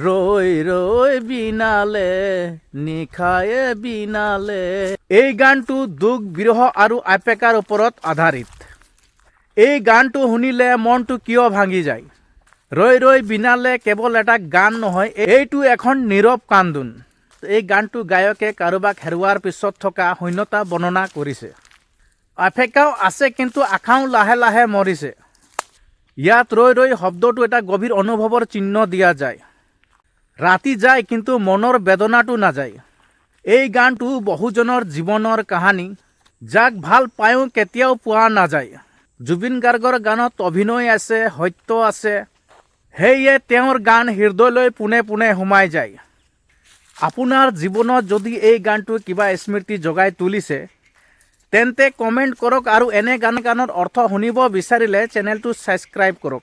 ৰৈ ৰৈ বিনালে, নিশায়ে বিনালে। এই গানটো দুখ, বিৰহ আৰু অপেক্ষাৰ ওপৰত আধাৰিত। এই গানটো শুনিলে মনটো কিয় ভাঙি যায়? ৰৈ ৰৈ বিনালে কেৱল এটা গান নহয়, এইটো এখন নীৰৱ কান্দোন। এই গানটো গায়কে কাৰোবাক হেৰুৱাৰ পিছত থকা শূন্যতা বৰ্ণনা কৰিছে। অপেক্ষাও আছে, কিন্তু আশাও লাহে লাহে মৰিছে। ইয়াত ৰৈ ৰৈ শব্দটো এটা গভীৰ অনুভৱৰ চিহ্ন দিয়া যায়। ৰাতি যায়, কিন্তু মনৰ বেদনাটো নাযায়। এই গানটো বহুজনৰ জীৱনৰ কাহিনী, যাক ভাল পায়ো কেতিয়াও পোৱা নাযায়। জুবিন গাৰ্গৰ গানত অভিনয় আছে, সত্য আছে। সেয়ে তেওঁৰ গান হৃদয়লৈ পোনে পোনে সোমাই যায়। আপোনাৰ জীৱনত যদি এই গানটো কিবা স্মৃতি জগাই তুলিছে, তেন্তে কমেণ্ট কৰক আৰু এনে গানৰ অৰ্থ শুনিব বিচাৰিলে চেনেলটো ছাবস্ক্ৰাইব কৰক।